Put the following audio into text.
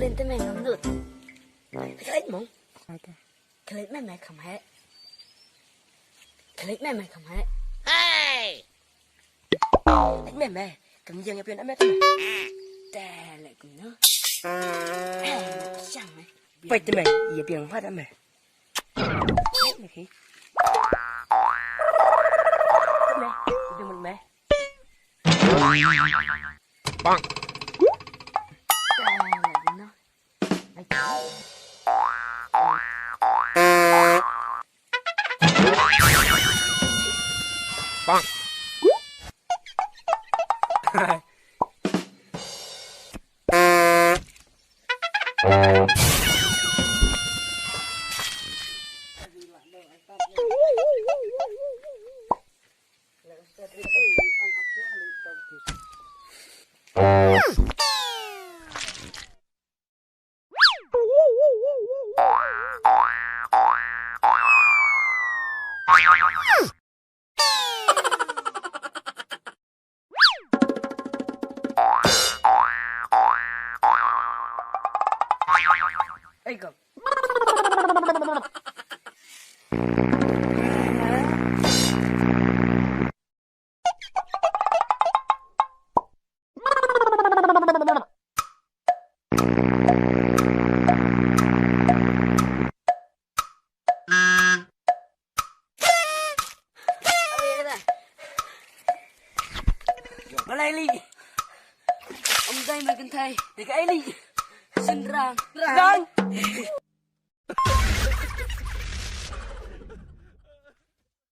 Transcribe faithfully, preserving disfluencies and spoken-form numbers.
Bulin te me ngam lut. Khlek mong. Khlek me me kham he. Khlek me me kham he. Lek me me, kam ïeng ïa phi ïa me te me. Te lek kumno? Eh, me shang me. Peit te me, ïa phi ïa phi ïa me. Lek me phi. Te me, ïa phi ïa me. Bang. Te lek kumno? Ei, go. Malai li. Om dai man kan thai. Dega eli. Sindrang. Rang.